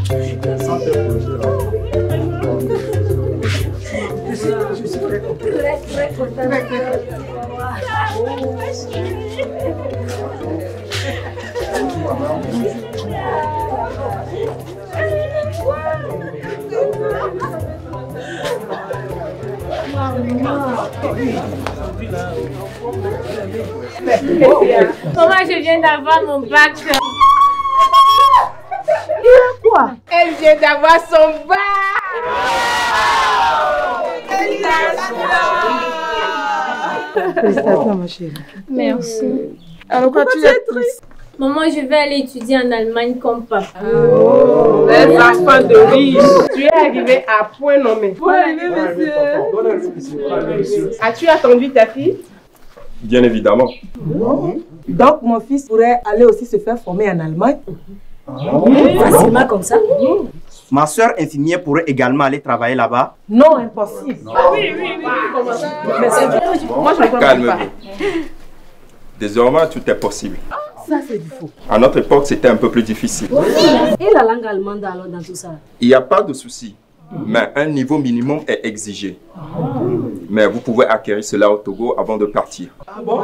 Je suis très contente. Très, très contente. Maman, je viens d'avoir mon bac. Quoi? Elle vient d'avoir son bac. Félicitations, ma chérie. Merci. Alors, pourquoi tu es triste? Maman, je vais aller étudier en Allemagne comme papa. Oh, les enfants de riches. Tu es arrivé à point nommé. Bonne arrivée, monsieur. As-tu attendu ta fille? Bien évidemment. Donc, mon fils pourrait aller aussi se faire former en Allemagne. Facilement comme ça. Ma soeur infirmière pourrait également aller travailler là-bas. Non, impossible. Ah, oui, oui, oui. Mais c'est moi, je ne comprends pas. Calmez-vous. Désormais, tout est possible. Ça, c'est du faux. À notre époque, c'était un peu plus difficile. Et la langue allemande alors dans tout ça? Il n'y a pas de souci, mais un niveau minimum est exigé. Mais vous pouvez acquérir cela au Togo avant de partir. Ah bon?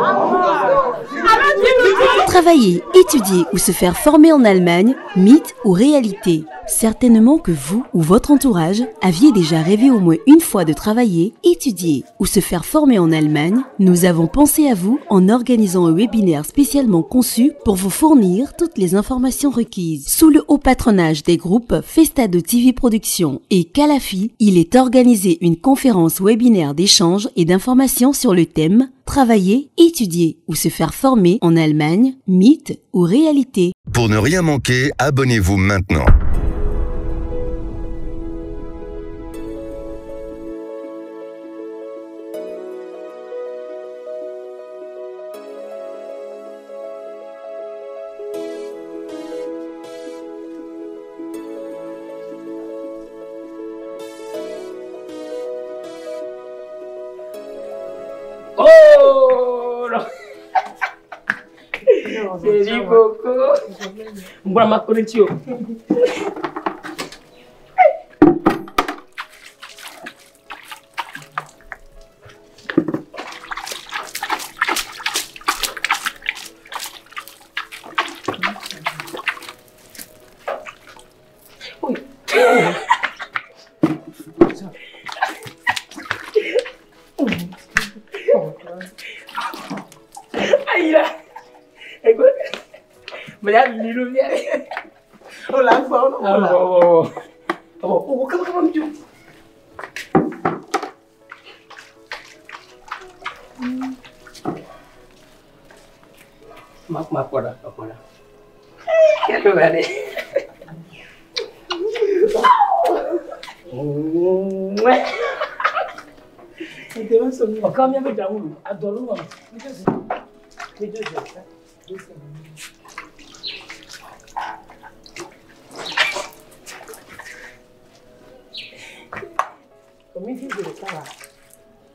Travailler, étudier ou se faire former en Allemagne, mythe ou réalité? Certainement que vous ou votre entourage aviez déjà rêvé au moins une fois de travailler, étudier ou se faire former en Allemagne. Nous avons pensé à vous en organisant un webinaire spécialement conçu pour vous fournir toutes les informations requises. Sous le haut patronage des groupes Festado TV Productions et Calafi, il est organisé une conférence webinaire d'échange et d'informations sur le thème Travailler, étudier ou se faire former en Allemagne, mythe ou réalité. Pour ne rien manquer, abonnez-vous maintenant. Oh non. Chérie Coco. Mbona makonetio. Oui. Aïe là. Écoute. Madame Lilo. Oh là, oh là. Oh, oh, oh, comment, comment, tu. Ma, ma, voilà, voilà. Quelle année. Ouais. Ọ̀kan mi abẹ́jà wúlò, adọ̀lú wà.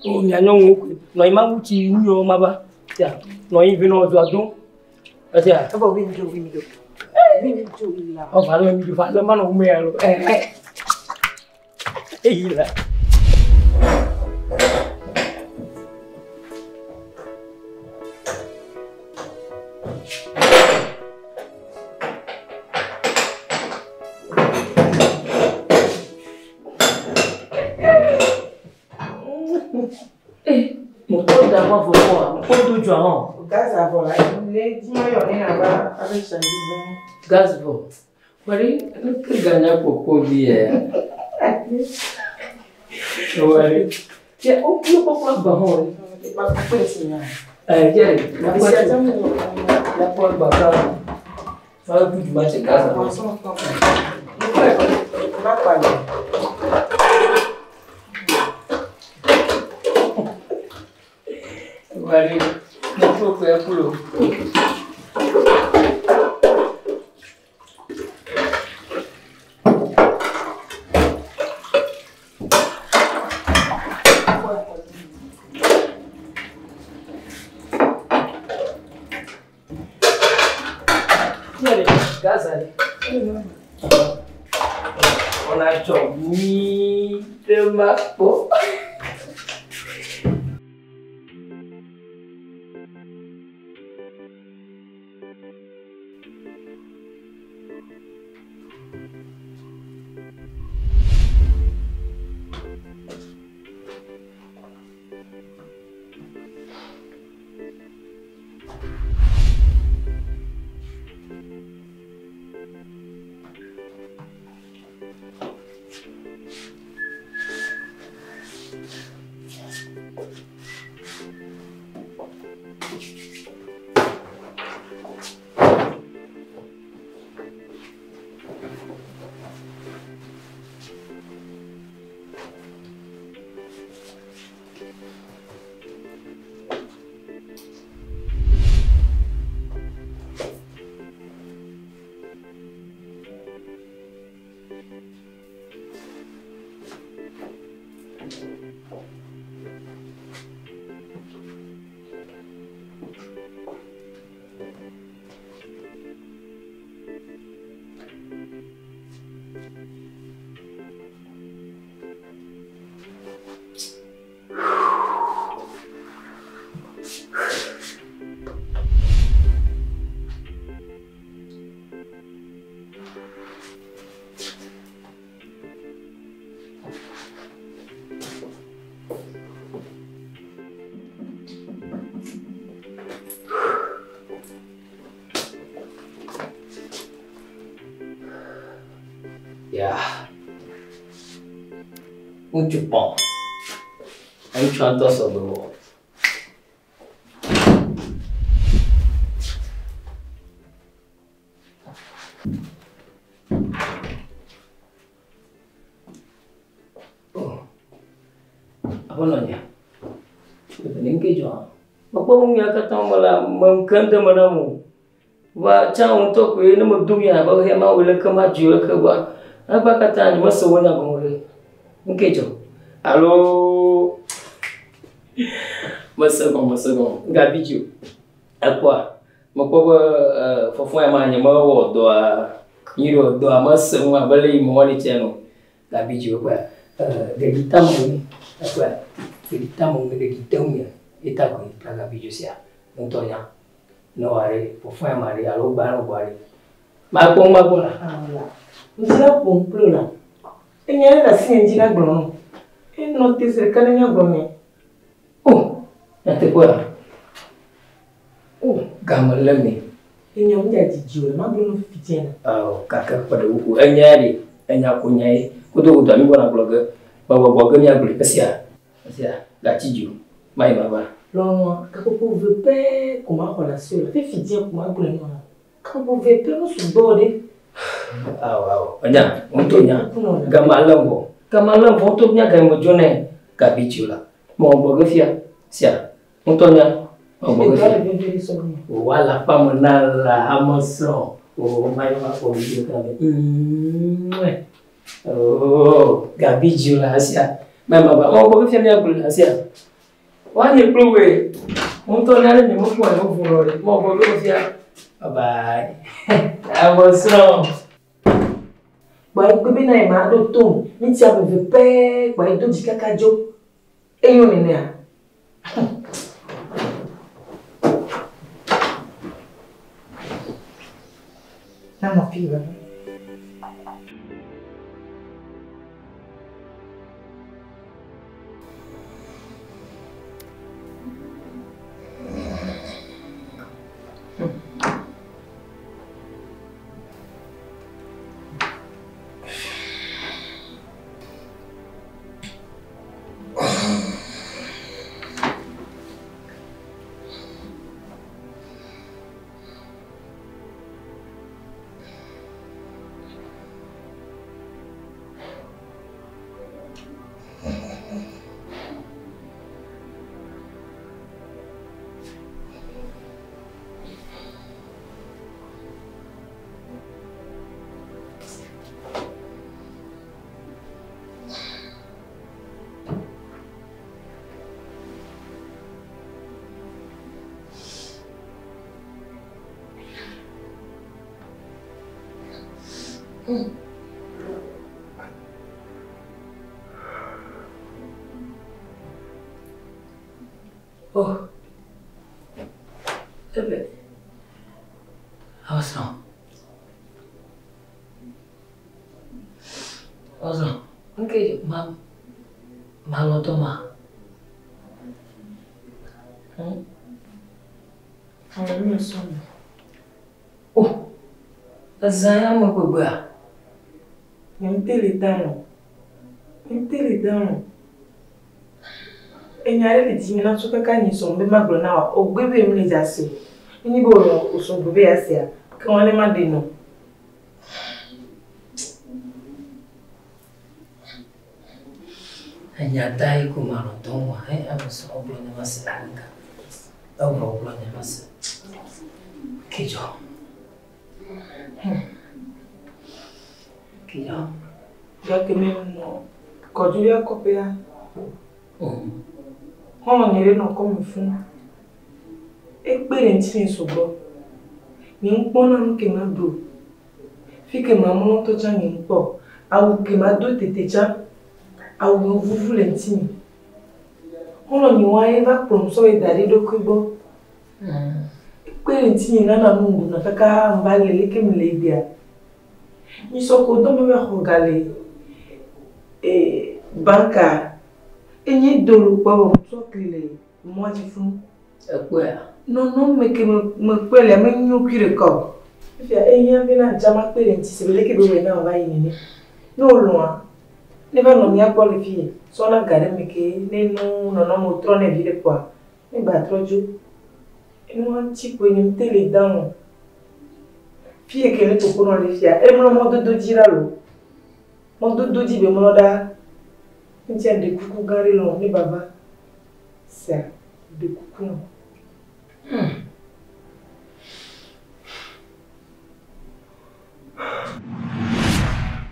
O mi anyɔ ŋu koe, nɔ yi ma ŋu tsi nu yɔ ma ba, tia, nɔ yi vi nɔ zɔ do, tia. Ɔbɔ wi mi do, wi mi do. Wi mi do la. Ɔ fa lɔ mi do, fa lɔ ma nɔ ŋu ya lɔ. Eyi la. Gaz à voler. Les dimanches, on est là-bas avec changement. Gaz vo. Wari, que gagna coco bi eh. Wari. Tiens, on peut pas prendre bahon. Eh, tiens, la la porte baka. Va plus du match gaz. Wari. na dzɔ nyuie ɖe makpɔ. Ya. Ŋutsu kpɔ. Ŋutsua ŋutɔ sɔgbe wɔ. Oh. Aƒenɔ nye. Ne ŋke dzɔ. Mekpɔ be nu ya katã me la, me ŋke ŋde me nam o. Va tsã ŋutɔ koe ne medo nu ya abe xexea mawɔe leke madzo leke vɔa egbea katã nyemese wò nya gɔme ɖe. Ŋke dzɔ. Alo mese gɔme mese gɔme. Ŋgabi dzi o. Ekpɔa mekpɔ be fɔfɔ ya ma nyemewɔ dɔa nyuie o. Dɔa mese ŋu abe le yi mewɔnɛ tsɛ ene o. Gabi dzi o ekpɔa. Ɖeɖi te ame ŋu. Ekpɔa ɖeɖi te ame ŋu ɖeɖi te ŋunye. Ye ta koe ta gabi dzo sia. Ŋutɔ nya. Ne wòaɖe fɔfɔ ya ma ɖe alo gba ne wògbɔ ɖe. Makpɔ ŋu magbɔ la. Ŋuti la ƒom kplo la. Enya ɖe le asinye ŋuti la gblɔ nɔ. Enɔ te zi ɖeka ne míagblɔ nɛ. Oh, nyateƒea? Oh, game le me. Enya ŋu dza dzidzi o le magblɔ nɔ fifi dzɛ na. Awɔ, gake kpe ɖe wo ko. Enya ya ɖe, enya ko nya ye. Kodo kodo mi gbɔna gblɔ ge. Megbɔgbɔ ge míagblɔe. Esia, esia, gatsi dzi o. Mayi mava. Lɔlɔ̃a, gaƒoƒo eve pɛ ko maxɔ le asiwò le fifi dzɛ ko magblɔe nɔ la. Gaƒoƒo eve pɛ mesugbɔ o ɖe. Awɔ, awɔ. Enya, ŋutɔ nya. Game alé vɔ. Game alé vɔ ŋutɔ nya game medzo nɛ. Gabi dzi o la. Mewɔ ge fia. Sia, ŋutɔ nya. Mewɔ ge Edɔ fia. le vevie sɔ gbɔ. Wò alakpa me na la ame srɔ̃. O mayi va kpɔ video ka me. Oh, gabi dzi o la esia. Mayi mava. Mewɔ ge fia míagblɔe le asia. Woanye kple woe. Ŋutɔ nya ɖe nyemekpɔ nye ʋu nɔ ɖe. Mewɔ ge fia. Bye bye. Ame srɔ̃. Kpɔ egbe bena ye ma ɖo tom. Ŋuti ame eve pɛ kpɔ edo dzi kaka dzo. Enyo nenea? Nanɔ fi vava. Ebe. Awɔ srɔ̃. Awɔ srɔ̃. Nke ma malɔ dɔ ma. Ame mi sɔn me. Oh. Ezã ya me gbegbea. Nye ŋute le da lɔ. Nye ŋute le da lɔ. Enya ɖe le dzi na tso kaka nyi sɔn be magblɔ na wa. O gbe be mi le dza se o. Enyi be o sɔn gbe be ya sea. Ke wɔn ne ma ɖe nɔ. Enya ta yi ko malɔ dɔ wa. Ɛ ame srɔ̃ gblɔ ne ma se anga. Ewɔ gblɔ ne ma se. Kedzɔ. Kedzɔ. Gake mi nɔ kɔdzu ya kɔƒea. Xɔlɔ̃ nye ɖe nɔ kɔme fún. Ekpe ɖe ŋuti nye sugbɔ. Nye ŋkpɔna nu ke ma ɖu o. Fi ke ma mlɔ ŋutɔ tsã nye ŋkpɔ o. Awu ke ma do tete tsã, awu me vuvu le ŋuti nye. Xɔlɔ̃ nye wa ye va kplɔm sɔ yi da ɖe eɖokui gbɔ. Ekpe ɖe ŋuti nye nana nu ŋɖuna kaka ŋva le leke me le egbea. Nyisɔ ko dɔ me va xɔ ga le banka. Enye do lu kpɔ vɔ ŋutsua kli le mɔa dzi fún. Ekpɔea? Nɔnɔme ke me mekpɔe lea menyo kui ɖeka o. Fifia ehiã bena dzama kpe ɖe ŋuti si be leke be wɔe na wòva yi nene. Ne wolɔ̃a, ne va nɔ mía gbɔ le fi sɔna ga ɖe me ke ne nu nɔnɔmewo trɔ ne vi ɖe kpoa, ne gba trɔ dzo. Enua ŋuti koe nye ŋute le da lɔ. Fi yi ke ne koko nɔ le fia, emlɔ mɔdodo dzi ɖa lo. Mɔdodo dzi be mlɔ ɖa. Ŋutia ɖe kuku gã ɖe lɔ ne bava. Sea, ɖe kuku nɔ.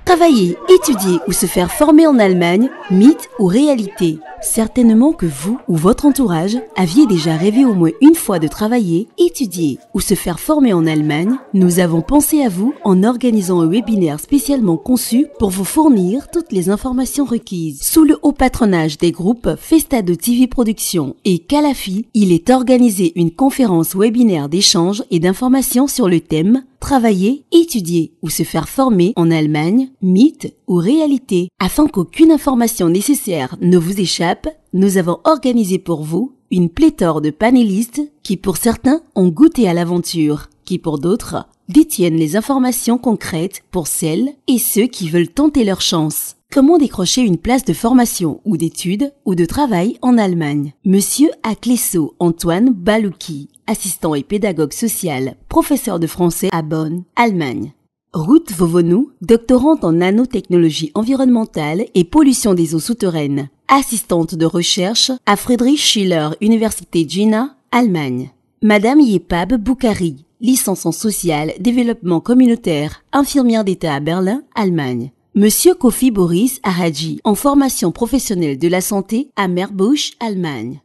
Travailler, étudier ou se faire former en Allemagne, mythe ou réalité? Certainement que vous ou votre entourage aviez déjà rêvé au moins une fois de travailler, étudier ou se faire former en Allemagne. Nous avons pensé à vous en organisant un webinaire spécialement conçu pour vous fournir toutes les informations requises. Sous le haut patronage des groupes Festado TV Productions et Calafi, il est organisé une conférence webinaire d'échange et d'informations sur le thème Travailler, étudier ou se faire former en Allemagne, mythe ou réalité. Afin qu'aucune information nécessaire ne vous échappe, nous avons organisé pour vous une pléthore de panélistes qui pour certains ont goûté à l'aventure, qui pour d'autres détiennent les informations concrètes pour celles et ceux qui veulent tenter leur chance. Comment décrocher une place de formation ou d'études ou de travail en Allemagne? Monsieur Aklesso Antoine Balouki, assistant et pédagogue social, professeur de français à Bonn, Allemagne. Ruth Vovonou, doctorante en nanotechnologie environnementale et pollution des eaux souterraines, assistante de recherche à Friedrich Schiller Université Jena, Allemagne. Madame Yepab Boukari, licence en social, développement communautaire, infirmière d'État à Berlin, Allemagne. Monsieur Kofi Boris Ahadji, en formation professionnelle de la santé à Meerbusch, Allemagne.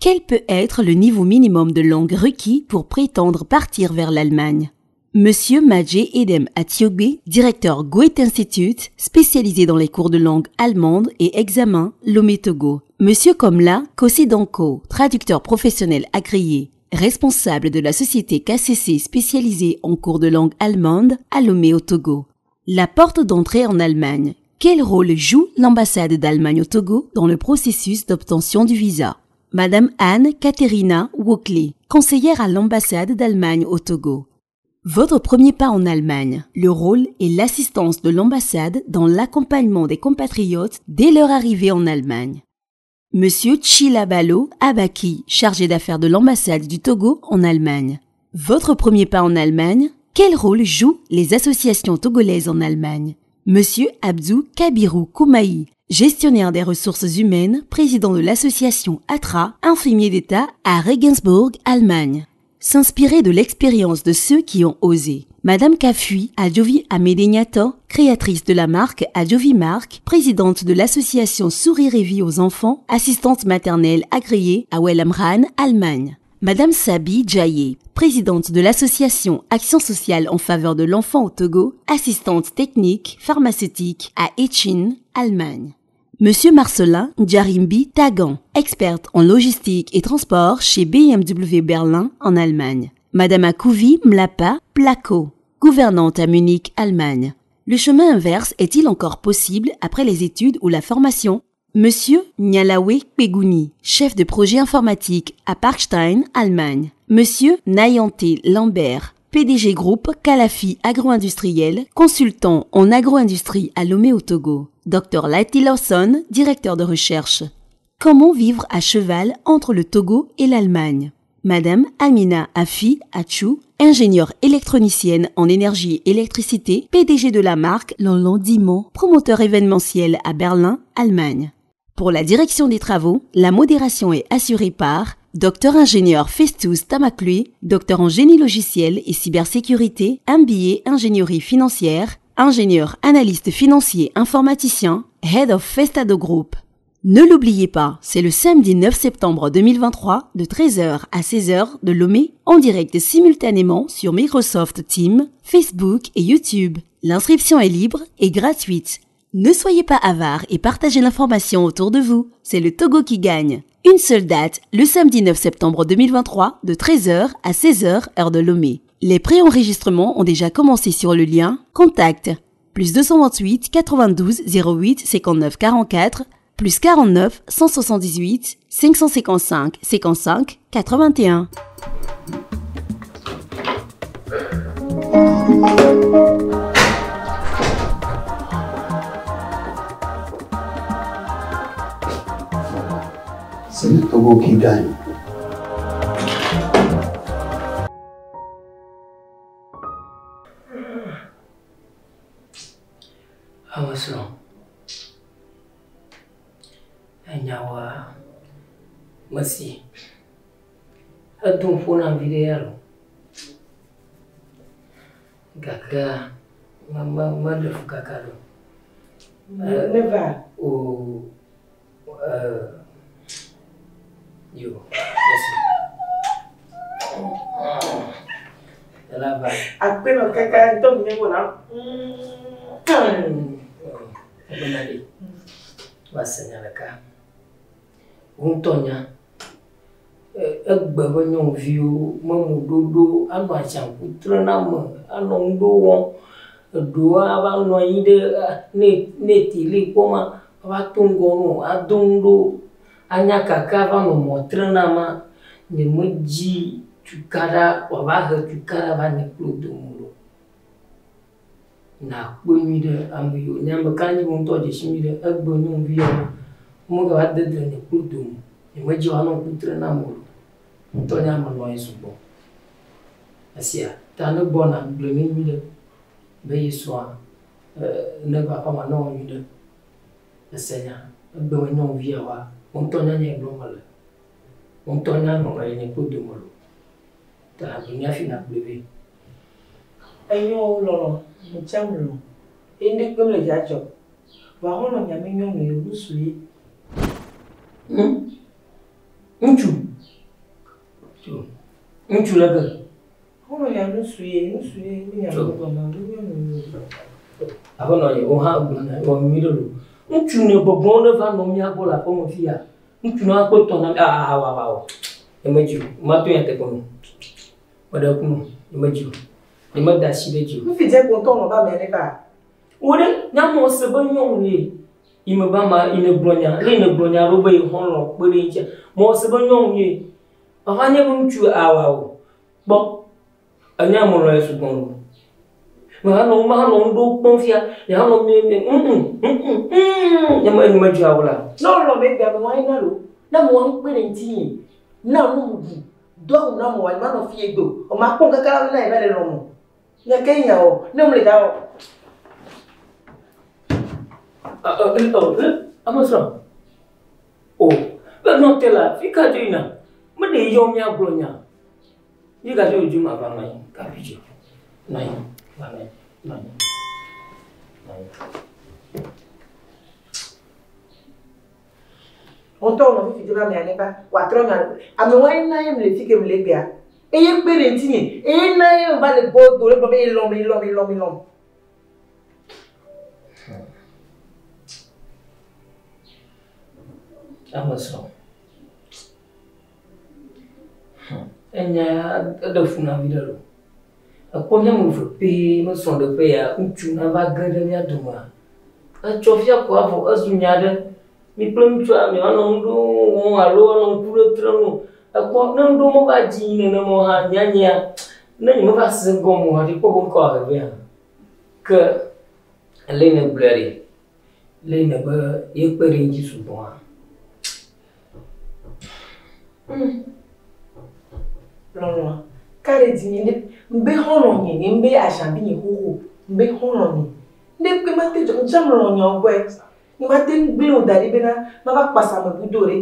Quel peut être le niveau minimum de langue requis pour prétendre partir vers l'Allemagne? Monsieur Madjé Edem Atiogbe, directeur Goethe Institute, spécialisé dans les cours de langue allemande et examen Lomé Togo. Monsieur Komla Kosidanko, traducteur professionnel agréé, responsable de la société KCC spécialisée en cours de langue allemande à Lomé au Togo. La porte d'entrée en Allemagne. Quel rôle joue l'ambassade d'Allemagne au Togo dans le processus d'obtention du visa? Madame Anne Katharina Wockley, conseillère à l'ambassade d'Allemagne au Togo. Votre premier pas en Allemagne, le rôle et l'assistance de l'ambassade dans l'accompagnement des compatriotes dès leur arrivée en Allemagne. Monsieur Chilabalo Abaki, chargé d'affaires de l'ambassade du Togo en Allemagne. Votre premier pas en Allemagne, quel rôle jouent les associations togolaises en Allemagne? Monsieur Abdou Kabirou Koumaï, gestionnaire des ressources humaines, président de l'association ATRA, infirmier d'État à Regensburg, Allemagne. S'inspirer de l'expérience de ceux qui ont osé. Madame Kafui Adjovi Amedegnato, créatrice de la marque Adjovi Mark, présidente de l'association Sourire et Vie aux enfants, assistante maternelle agréée à Wellamran, Allemagne. Madame Sabi Djaye, présidente de l'association Action sociale en faveur de l'enfant au Togo, assistante technique pharmaceutique à Echin, Allemagne. Monsieur Marcelin Djarimbi Tagan, experte en logistique et transport chez BMW Berlin en Allemagne. Madame Akouvi Mlapa Plako, gouvernante à Munich, Allemagne. Le chemin inverse est-il encore possible après les études ou la formation? Monsieur Nyalawe Pegouni, chef de projet informatique à Parkstein, Allemagne. Monsieur Nayante Lambert, PDG groupe Kalafi Agro-Industriel, consultant en agro-industrie à Lomé au Togo. Dr Lati Lawson, directeur de recherche. Comment vivre à cheval entre le Togo et l'Allemagne? Madame Amina Afi Achou, ingénieure électronicienne en énergie et électricité, PDG de la marque Londimont, promoteur événementiel à Berlin, Allemagne. Pour la direction des travaux, la modération est assurée par Docteur ingénieur Festus Tamaklui, docteur en génie logiciel et cybersécurité, MBA ingénierie financière, ingénieur analyste financier informaticien, Head of Festado Group. Ne l'oubliez pas, c'est le samedi 9 septembre 2023 de 13h à 16h de Lomé en direct simultanément sur Microsoft Teams, Facebook et YouTube. L'inscription est libre et gratuite. Ne soyez pas avare et partagez l'information autour de vous. C'est le Togo qui gagne. Une seule date, le samedi 9 septembre 2023 de 13h à 16h heure de Lomé. Les préenregistrements ont déjà commencé sur le lien Contact plus 228 92 08 59 44 plus 49 178 555 55 81. C'est le Togo qui gagne. Ame srɔ̃, enyawoa mesi. Edo ƒo nam viɖe ya lo. Gakea me me meɖe fu kaka ɖo. Ne va. O yo mesi. Ela va. Akpenɔ kaka ŋutɔ mi wɔna. Ebena ɖe va se nya ɖeka. Wò ŋutɔ nya egbe be nyɔnuviwo me ŋuɖoɖo anɔ atsiaƒu trem na ame anɔ ŋuɖo wɔm. Eɖewo ava nɔ anyi ɖe ne ne tele kpɔm ava to ŋgɔ nɔ ado ŋuɖo anya kaka ava nɔ mɔ trem na amea. Nyemedzi tukaɖa wòava he tukaɖa va nye kple wò dome o. Nakpɔe nyui ɖe ame yiwo nye ame ka nye wò ŋutɔ dze si nyui ɖe egbe nyɔnuvi yawo womegava de dzre nye kple wò dome o. Nyemedzi woanɔ ŋku trem nam o. Ŋutɔ nye ame lɔ̃ ye sugbɔ. Esia ta ne gbɔna gblɔe nɛ nyui ɖe be ye srɔ̃a ne va aƒeme newɔ nyui ɖe. Ese nya egbe me nyɔnuvi yawoa wò ŋutɔ nya nya yi gblɔm mele. Wò ŋutɔ nya nɔnɔ yi nye kple wò dome lo. Ta gblɔe nɛ hafi nàgblɔe vɛ. Enyo lɔlɔ, ŋutsam lɔ. Eye ne kpem le dzadzɔ. Vɔ xɔlɔ̃ nya me nyɔnu ye ŋutsu ye. Ŋutsu. Ŋutsu le ke. Xɔlɔ̃ nya ŋutsu ye, ŋutsu ye mi nya gbɔgbɔ ma nyɔnu ye. Aƒenɔ ye wo hã gblɔ nya wɔ nyui ɖe lo. Ŋutsu ne gbɔgbɔ ne va nɔ mía gbɔ le aƒeme fi ya. Ŋutsu ne akpɔ tɔ na mi aa wa wa o. Nye medzi o. Mato nya teƒe me. Meɖe ku no. Nye medzi o. Nye meda asi ɖe dzi o. Nufi dze ko ŋutɔ nɔ ba mea ne va. Wo ɖe nyamɔ se be nyɔnu ye. Yi me ba ma yi ne gblɔ nya, le yi ne gblɔ nya ɖo be yi xɔlɔ̃ kpe ɖe ŋutia. Mɔ se be nyɔnu ye. Papa nye be ŋutsu awa o. Kpɔ. Enya me lɔ̃ ye sugbɔ lo. Mehanɔ mehanɔ ŋu ɖo kpɔm fia. Yehanɔ mi mi nye me nye medzi awo la. Ne wolɔ me gbea me wa yina lo. Ne me wa ŋu kpe ɖe ŋuti nye. Na nu ɖu. Do awu na me wa manɔ fie do. O ma kpɔ kaka la na ye va le lɔ mo. Nya ke nya o. Ne me le da o. Ame srɔ̃. O, be nɔ te la, fi ka dzo yina? Me ɖe yɔ mía gblɔ nya. Yi ka dzo dzo ma va nɔ anyi, kafi dzo. Nɔ anyi, va nɔ anyi, nɔ anyi. Nɔ anyi. Ŋutɔ nɔ fifi dze va mea ne va wòatrɔ nya ame wa na ye le fi ke me le gbea eye kpe ɖe ŋuti nye eye na ye va le gbɔ do le gblɔ be elɔm elɔm elɔm elɔm. Ame srɔ̃. Enya ya eɖe fu na vi ɖe lo. Ekpɔ mía ame eve pɛ me srɔ̃ɖeƒe ya ŋutsu nava ge ɖe mía domea. Etsɔ fia ko avɔ ezu nya ɖe. Mi kple ŋutsua mianɔ nu ɖewo wɔm alo anɔ ŋku ɖe trem o. Ekpɔ ne nu ɖewo meva dzi yi nenema o hã nyanya ne nyemeva se egɔme o hafi kpɔ be ŋkɔ ahe vɛ hã. Ke ale yi negblɔe ɖe, le yi nebe yekpe ɖe ŋuti sugbɔ hã. Lɔlɔa, ka ɖe dzi nye ŋbe xɔlɔ̃ nye, nye ŋbe azabi nye xoxo, ŋbe xɔlɔ̃ nye. Ŋɖe kpe mate dzɔ, ŋtsã melɔ̃ nyawo gbɔe. Nye mate ŋu gblẽ wò da ɖi bena mava kpasa ame budo ɖe.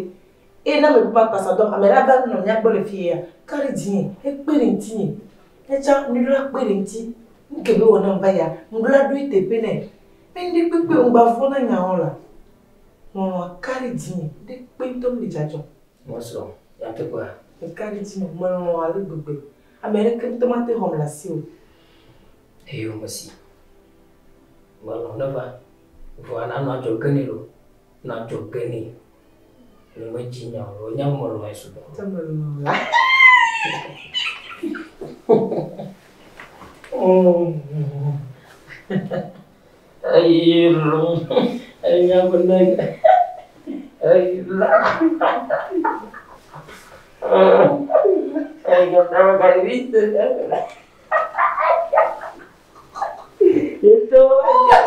Eye ne ame bu va kpasa dɔm, ame ɖe ava nɔ mía gbɔ le fi ya. Ka ɖe dzi nye, ekpe ɖe ŋutinye. Etsã ŋɖo la kpe ɖe ŋuti. Nu ke be wɔ nam va ya, ŋɖo la ɖo eteƒe nɛ. Be ŋɖe kpekpe ŋgba vɔ̃ na nyawo la. Lɔlɔa ka ɖe dzi nye, ŋɖe kpe ŋutɔ mi le dzadzɔ. Mɔsrɔ̃, nyateƒea. Eka ɖe dzi nye, melɔ̃ ale gbegbe. Ame aɖeke ŋutɔ mate xɔm le asi o. Eyo mesi. Melɔ̃ neva. Vɔa nanɔ adzɔge nɛ lo. Nɔ adzɔge nɛ. Ne medzi nya o, nya melɔ̃e sugbɔ. Ŋutɔ melɔ̃ la. Ayi lo. Enya benar. Ayi lah. Ayi pertama kali itu. Itu aja.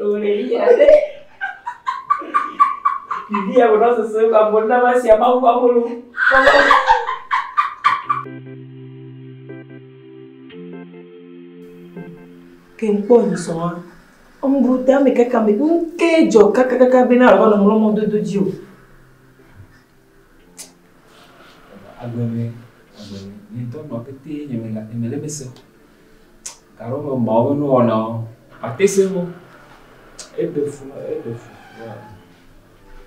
Udah iya deh. Jadi aku rasa sesuatu kamu nama siapa aku kamu lu. Ke ŋkpɔ nyisɔa, ŋbu tame kaka me ŋke dzɔ kakakaka bena alo va nɔ mlɔ mɔdodo dzi o. Agbeme, agbeme, nye ŋutɔ nɔ pete nye me nye mele eme se o. Gake me mawo be nuwɔnawo, mate se wo. Eɖe fu, eɖe fu.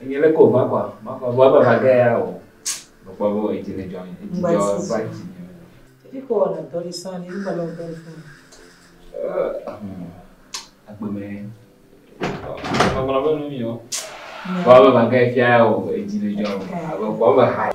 Enye leke wòva kɔa, makɔ vɔ ebe va ge ya o. Mekpɔ be edzi le dzɔ, edzi dzɔ va dzi nye. Fi ko wɔna dɔ le sã le ŋgba nɔ dɔ le fún. Agbeme, ŋɔŋlɔ be nu mi o. Vɔ ebe va ge fia ya o, edzi le dzɔ. Abe kpɔ be ha.